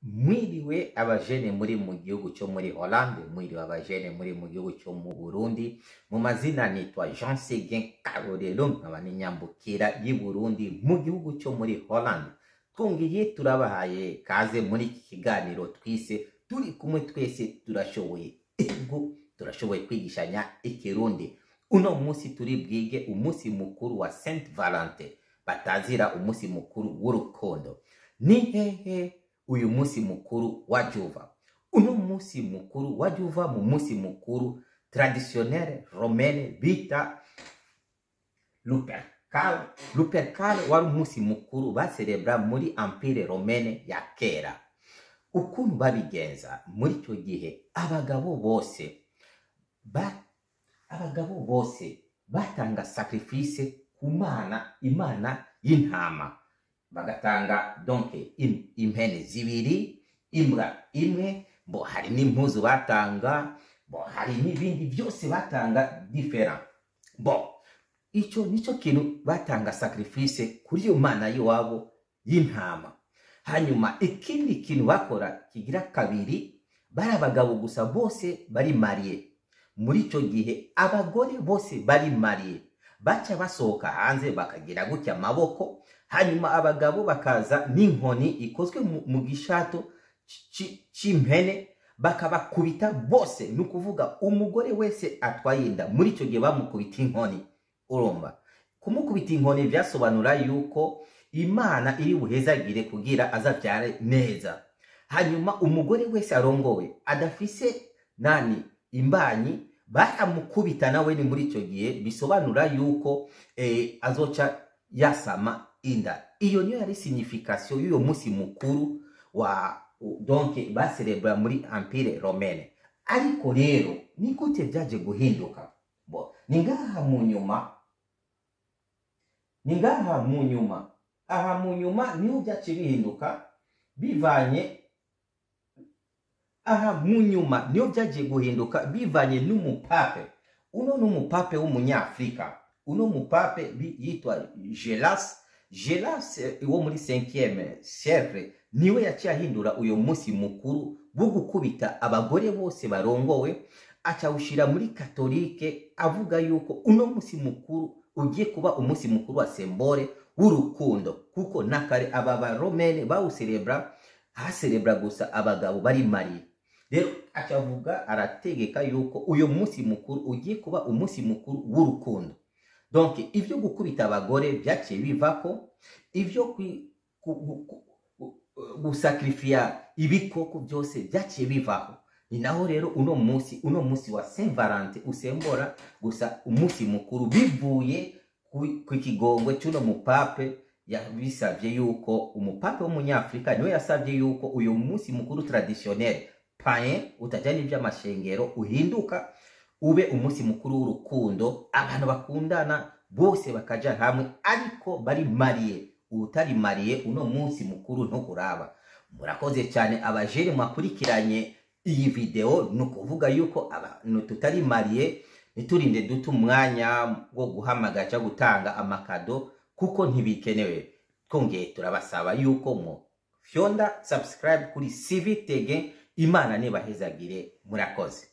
Mwiriwe abajene muri mu gihugu cyo muri Hollande, mwiriwe abajene muri mu gihugu cyo mu Burundi. Mu mazina nitwa Jean Seguin Karorero, nkaba n'inyambukira y'i Burundi mu gihugu cyo muri Hollande. Twongeye turabahaye kaze muri iki kiganiro twise "Turi kumwe twese turashoboye". Ego, turashoboye kwigishanya Ikirundi. Uno munsi turi bwige umunsi mukuru wa Saint Valentin, batazira umunsi mukuru w'urukundo. Ni hehe uyu munsi mukuru wa juva? Uno munsi mukuru wa juva mu munsi mukuru traditionnel romaine bita Lupercal. Lupercal wari umunsi mukuru baserebra muri Empire romaine ya kera. Ukuntu babigenza muri icyo gihe, abagabo bose batanga sacrifice ku mana, imana y'intama. Bagatanga donc impene zibiri, imbwa imwe, bo hari n'impuzu batanga, bo hari n'ibindi byose batanga différent. Bo icyo nicyo kintu batanga sacrifice kuri iyo mana y'iwabo y'intama. Hanyuma ikindi kintu bakora kigira kabiri, bari abagabo gusa bose bari mariés muri icyo gihe. Abagore bose bari mariés baca basohoka hanze, bakagira gutya amaboko, hanyuma abagabo bakaza n'inkoni ikozwe mu gishato c'impene, bakabakubita bose. Ni ukuvuga umugore wese atwaye inda muri icyo gihe bamukubita inkoni. Urumva, kumukubita inkoni byasobanura yuko Imana iri buhezagire kugira azabyare neza. Hanyuma umugore wese arongowe adafise nani imbanyi, baramukubita nawe ni muri icyo gihe, bisobanura yuko azoca yasama inda. Iyo niyo yari signification y'uyo munsi mukuru wa donc baserebra muri Empire romaine. Ariko rero ni gute byaje guhinduka? Bo ni ngaha mu nyuma, ni ngaha mu nyuma, aha mu nyuma niho byaciye bihinduka. Bivanye aha mu nyuma niho byagiye guhinduka, bivanye n'umupape. Uno ni umupape w'umunyafurika. Uno mupape yitwa Gelas. Gelas wo muri 5e siècle niwe yaciye ahindura uyo munsi mukuru wo gukubita abagore bose barongowe, acawushira muri katolike, avuga yuko uno munsi mukuru ugiye kuba umunsi mukuru wa symbole w'urukundo, kuko nakare aba baromene bawuserebra, haserebra gusa abagabo bari mariés. Rero acavuga, arategeka yuko uyo munsi mukuru ugiye kuba umunsi mukuru w'urukundo. Donc ivyo gukubita abagore byaciye bivako, ivyo gusakrifia ibikoko byose byaciye bivaho. Ni naho rero uno munsi wa Saint Valentin usembora gusa umunsi mukuru bivuye ku kigongwe cy'uno mupape yabisabye, yuko umupape w'umunyafurika niwe yasabye yuko uyu munsi mukuru traditionnel païen utajya n'iby'amashengero uhinduka ube umunsi mukuru w'urukundo, abantu bakundana bose bakaja hamwe, ariko bari mariés. Utari marié uno munsi mukuru ntukuraba. Murakoze cyane abajene mwakurikiranye iyi video. Ni ukuvuga yuko abantu tutari mariés ntiturinde duta umwanya wo guhamagara cyangwa gutanga amacadeaux, kuko ntibikenewe. Twongeye turabasaba yuko mu fyonda subscribe kuri CV Tege. Imana nibahezagire. Murakoze.